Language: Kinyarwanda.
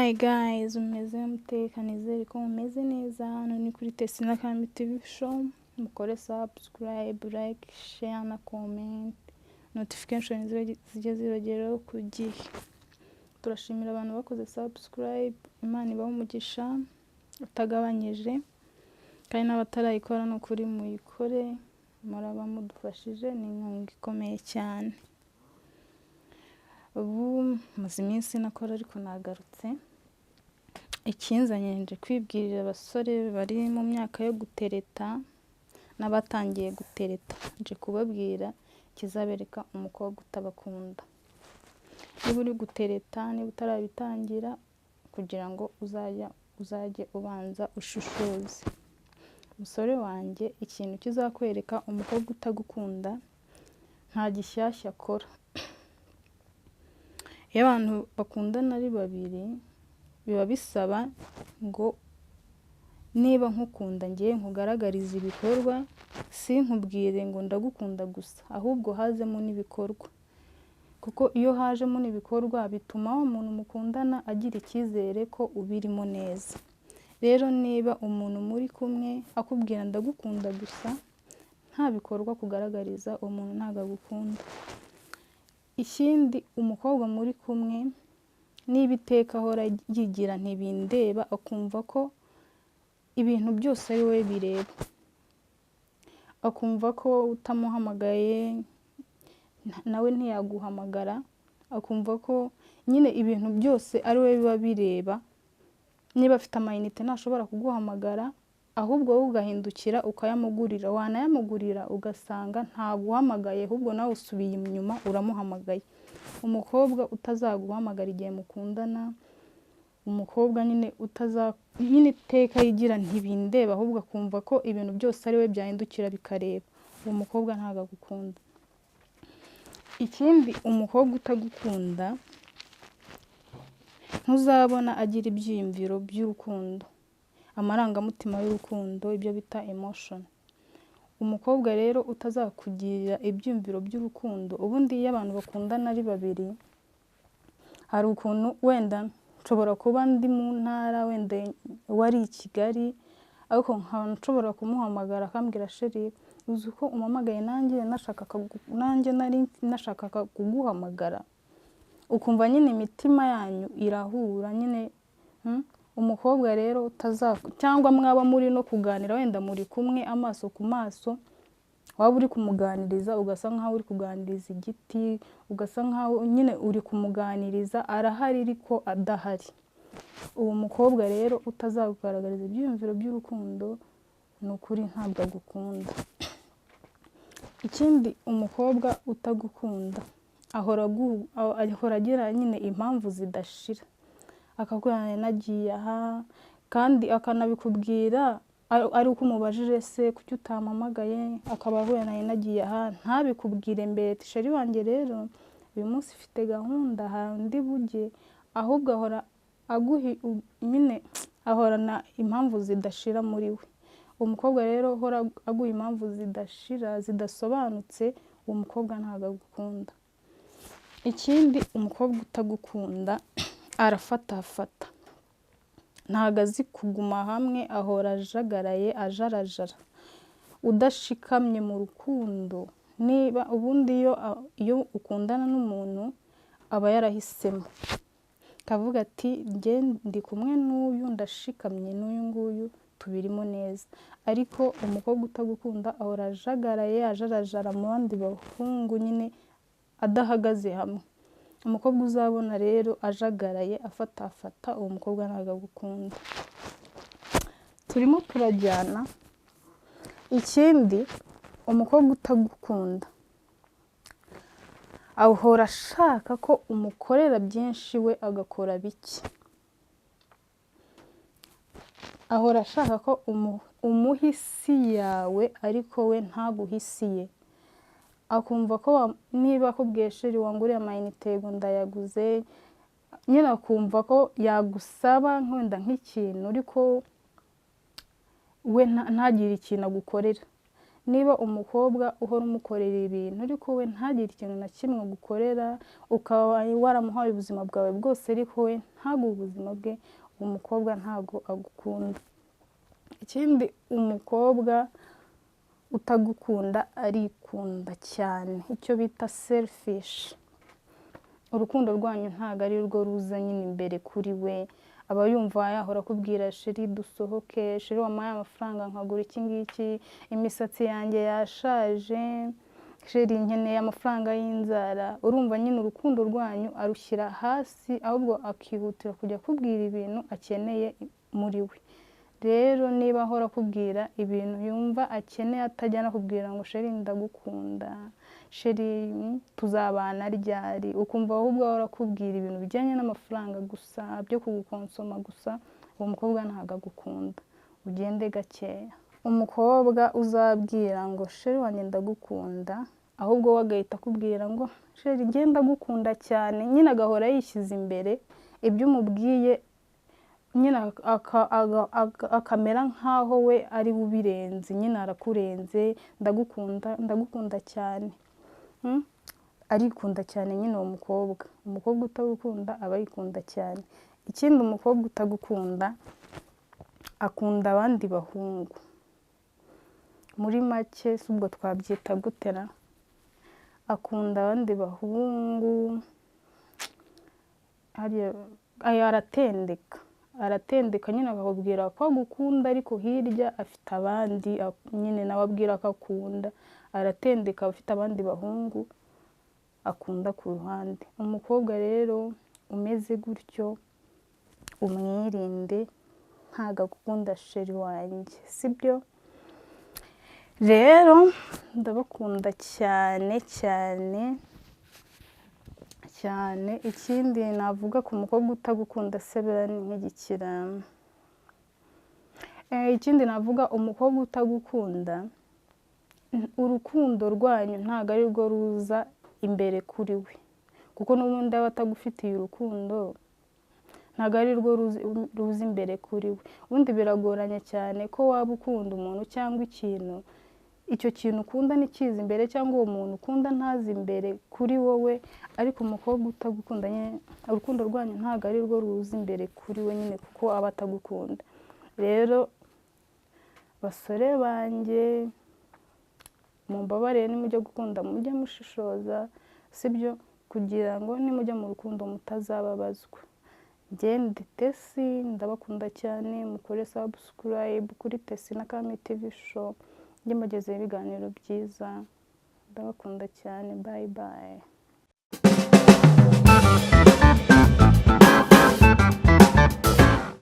Hi guys, mumeze mute? Nizere ko mumeze neza. Hano ni kuri Tesina Kami TV Show. Mukore subscribe, like, share na comment. Notification zijye zibageraho ku gihe. Turashimira abantu bakoze subscribe, Imana ibahe umugisha utagabanyije, kandi n'abatarayikora ni ukuri muyikore, muraba mudufashije, ni inkunga ikomeye cyane. Ubu maze iminsi nakora ariko nagarutse. Ikinzanye, nje kwibwirira abasore bari mu myaka yo gutereta n'abatangiye gutereta. Nje kubabwira ikizabereka umukobwa utabakunda. Niba uri gutereta, niba utarabitangira, kugira ngo uzajye ubanza ushishoze. Musore wanjye, ikintu kizakwereka umukobwa utagukunda, nta gishyashya akora. Iyo abantu bakundana ari babiri, biba bisaba ngo niba nkukunda ngewe nkugaragarize ibikorwa, sinkubwire ngo ndagukunda gusa, ahubwo hazemo n'ibikorwa. Kuko iyo hajemo n'ibikorwa, bituma wa muntu mukundana agira icyizere ko ubirimo neza. Rero niba umuntu muri kumwe akubwira ndagukunda gusa, nta bikorwa akugaragariza, uwo muntu ntabwo agukunda. Ikindi, umukobwa muri kumwe niba iteka ahora yigira ntibindeba, akumva ko ibintu byose ari wowe bireba, akumva ko utamuhamagaye nawe ntiyaguhamagara, akumva ko nyine ibintu byose ari wowe biba bireba, niba afite amayinite ntashobora kuguhamagara, ahubwo wowe ugahindukira ukayamugurira, wanayamugurira ugasanga ntaguhamagaye, ahubwo nawe usubiye inyuma uramuhamagaye. Umukobwa utazaguhamagara igihe mukundana, umukobwa nyine utaza nyine iteka yigira ntibindeba, ahubwo akumva ko ibintu byose ari we byahindukira bikareba, uwo mukobwa ntabwo agukunda. Ikindi, umukobwa utagukunda ntuzabona agira ibyiyumviro by'urukundo, amarangamutima y'urukundo, ibyo bita emotion. Umukobwa rero utazakugirira ibyiyumviro by'urukundo, ubundi iyo abantu bakundana ari babiri, hari ukuntu wenda nshobora kuba ndi mu ntara, wenda wari i Kigali, ariko nkaba nshobora kumuhamagara akambwira: "Chéri, uzi ko umpamagaye nanjye nari nashakaga kuguhamagara?" Ukumva nyine imitima yanyu irahura nyine. Umukobwa rero utaza, cyangwa mwaba muri no kuganira, wenda muri kumwe amaso ku maso, waba uri kumuganiriza ugasa nkaho uri kuganiriza igiti, ugasa nkaho nyine uri kumuganiriza arahari ariko adahari. Uwo mukobwa rero utazakugaragariza ibyiyumviro by'urukundo, ni ukuri ntabwo agukunda. Ikindi, umukobwa utagukunda ahora agira nyine impamvu zidashira, akakubwira nagiye aha, kandi akanabikubwira ari uko umubajije: "Se kuki utampamagaye?" Akaba ahuye nawe nagiye aha, ntabikubwire mbere ati: "Chéri wanjye, rero uyu munsi ufite gahunda, hari undi bujye." Ahubwo ahora aguha nyine, ahorana impamvu zidashira muri we. Umukobwa rero uhora aguha impamvu zidashira, zidasobanutse, uwo mukobwa ntabwo agukunda. Ikindi, umukobwa utagukunda arafatafata, ntabwo azi kuguma hamwe, ahora ajagaraye, ajarajara, udashikamye mu rukundo. Niba ubundi iyo ukundana n'umuntu aba yarahisemo, akavuga ati: "Njye ndi kumwe n'uyu, ndashikamye n'uyu nguyu, tubirimo neza." Ariko umukobwa utagukunda ahora ajagaraye, ajarajara mu bandi bahungu nyine, adahagaze hamwe. Umukobwa uzabona rero ajagaraye, afatafata, uwo mukobwa ntabwo agukunda. Turimo turajyana. Ikindi, umukobwa utagukunda ahora ashaka ko umukorera byinshi, we agakora bike. Ahora ashaka ko umuha isi yawe, ariko we ntaguhe isi ye. Akumva ko niba akubwiye: "Chéri, wanguriye amayinite?" "Yego, ndayaguze." Nyine akumva ko yagusaba wenda nk'ikintu, ariko we ntagire ikintu agukorera. Niba umukobwa uhora umukorera ibintu ariko we ntagire ikintu na kimwe agukorera, ukaba waramuhaye ubuzima bwawe bwose ariko we ntaguhe ubuzima bwe, uwo mukobwa ntago agukunda. Ikindi, umukobwa utagukunda arikunda cyane, icyo bita selfish. Urukundo rwanyu ntabwo ari rwo ruza nyine imbere kuri we, aba yumva yahora akubwira: "Chéri, dusohoke, chéri, wampaye amafaranga nkagura iki ngiki, imisatsi yanjye yashaje, chéri, nkeneye amafaranga y'inzara." Urumva nyine urukundo rwanyu arushyira hasi, ahubwo akihutira kujya akubwira ibintu akeneye muri we. Rero niba ahora akubwira ibintu yumva akeneye, atajya anakubwira ngo: "Chéri, ndagukunda, chéri, tuzabana ryari?" ukumva ahubwo ahora akubwira ibintu bijyanye n'amafaranga gusa, byo kugukonsoma gusa, uwo mukobwa ntabwo agukunda, ugende gakeya. Umukobwa uzabwira ngo: "Chéri wanjye, ndagukunda," ahubwo we agahita akubwira ngo: "Chéri, njye ndagukunda cyane," nyine agahora yishyize imbere, ibyo umubwiye nyine akamera nk'aho we ari we ubirenze, nyine arakurenze: "Ndagukunda, ndagukunda cyane." Arikunda cyane nyine uwo mukobwa. Umukobwa utagukunda aba yikunda cyane. Ikindi, umukobwa utagukunda akunda abandi bahungu. Muri make si ubwo twabyita gutera? Akunda abandi bahungu, aratendeka, aratendeka nyine, akakubwira ko agukunda ariko hirya afite abandi nyine nawe abwira ko akunda. Aratendeka, afite abandi bahungu akunda ku ruhande. Umukobwa rero umeze gutyo umwirinde, ntabwo agukunda, chéri wanjye, sibyo? Rero ndabakunda cyane cyane cyane. Ikindi navuga ku mukobwa utagukunda se ni nk'igikira? Ikindi navuga, umukobwa utagukunda, urukundo rwanyu ntabwo ari rwo ruza imbere kuri we, kuko n'ubundi aba atagufitiye urukundo, ntabwo ari rwo ruza imbere kuri we. Ubundi biragoranye cyane ko waba ukunda umuntu cyangwa ikintu, icyo kintu ukunda ntikize imbere, cyangwa uwo muntu ukunda ntaze imbere kuri wowe. Ariko umukobwa utagukunda nyine, urukundo rwanyu ntabwo ari rwo ruza imbere kuri we nyine, kuko aba atagukunda. Rero basore banjye, mumbabarire, nimujya gukunda mujye mushishoza, sibyo? Kugira ngo nimujya mu rukundo mutazababazwa. Ngende Tesi, ndabakunda cyane. Mukore subscribe kuri Tesi na Kami TV Show, njye mbagezeho ibiganiro byiza. Ndabakunda cyane, bye bye.